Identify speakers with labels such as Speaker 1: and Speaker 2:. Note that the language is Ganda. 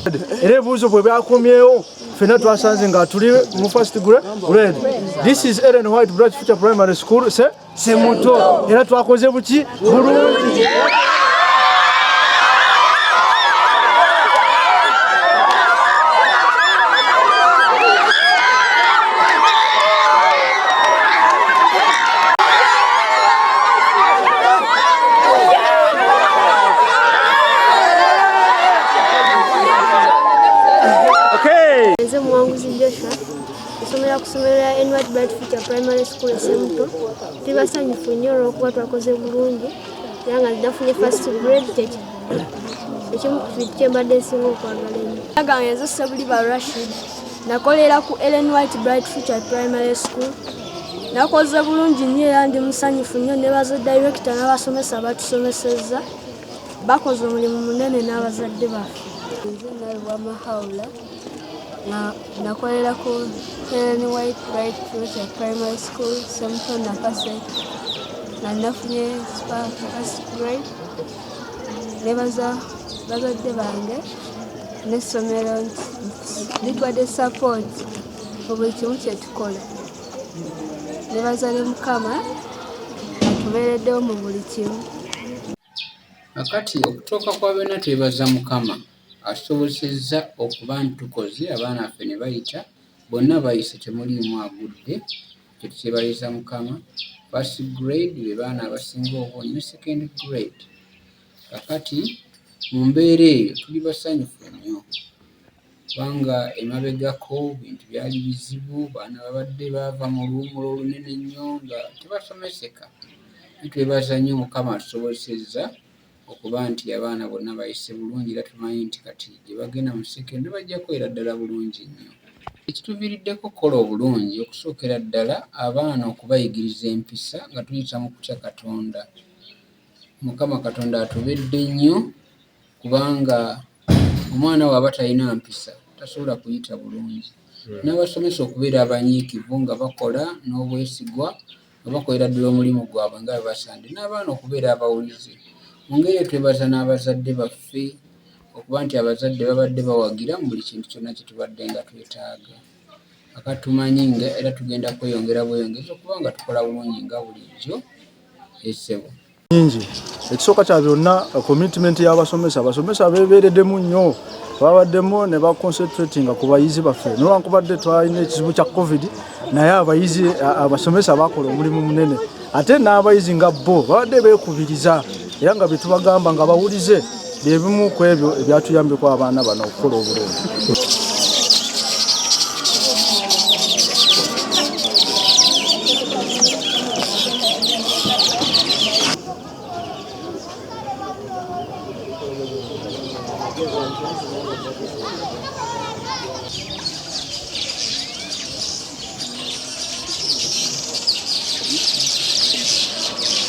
Speaker 1: Era ebibuuzo bwe byakomyewo ffenna twasanze nga tuli mu first grade. This is Ellen White Bright Future Primary School se Semuto, era twakoze buki bulungi.
Speaker 2: Nze Muwanguzi Joshua, nsomera ku ssomero lya Enward Bright Future Primary School e Semuto. Tuli basanyufu nnyo olw'okuba twakoze bulungi era nga nafunye first grade, ekimu ku bintu kye mbadde nsinga okwagala ennyo. Agange nze Ssebuliba Rashid, nakolera ku Ellen White Bright Future Primary School. Nakoze bulungi nnyo era ndi musanyufu nnyo, nebaza director n'abasomesa abatusomesezza, bakoze omulimu munene n'abazadde baffe.
Speaker 3: Nze Nalubwama Haula, nakolera ku Helen White Bright Future Primary School Semuto Nakaseke, nga nafunye first grade. Nebaza bazadde bange n'essomero nti litwadde support mu buli kimu kye tukola. Nebaza ne Mukama atubeereddewo mu buli kimu.
Speaker 4: Kakati okutuuka kwa byonna twebaza Mukama atusobozesezza okuba nti tukoze abaana baffe ne bayita, bonna bayise temuliimu agudde, ekyo tukyebaliza Mukama. First grade be baana abasinga obungi ne second grade. Kakati mu mbeera eyo tuli basanyufu nnyo kubanga emabegako bintu byali bizibu, baana babadde baava mu luwummula olunene ennyo nga tebasomeseka. Naye twebaza nnyo Mukama atusobozesezza okuba nti abaana bonna bayise bulungi era tumanyi nti kati gye bagenda mu secondary bajja kukolera ddala bulungi nnyo. Ekituviiriddeko okukola obulungi okusookera ddala abaana okubayigiriza empisa nga tuyita mu kutya Katonda. Mukama Katonda atubedde nnyo kubanga omwana bw'aba talina mpisa tasobola kuyita bulungi. N'abasomesa okubeera abanyiikivu nga bakola n'obwesigwa nga bakolera ddala omulimu gwabwe nga bwe basaanidde, n'abaana okubeera abawulize. Mu ngeri eyo twebaza n'abazadde baffe okuba nti abazadde babadde bawagira mu buli kintu kyonna kye tubadde nga twetaaga. Kaakati tumanyi nga era tugenda kweyongera bweyongezi okuba nga tukola bulungi nga bulijjo. Essebo.
Speaker 1: Nyingi. Ekisooka kya byonna commitment y'abasomesa, abasomesa beebeereddemu nnyo, babaddemu ne baconcentratinga ku bayizi baffe, newankubadde twalina ekizibu kya covid, naye abayizi abasomesa bakola omulimu munene, ate n'abayizi nga bo babadde beekubiriza era nga byetubagamba nga bawulize byebimu ku ebyo ebyatuyambyeko abaana bano okukola obulungi.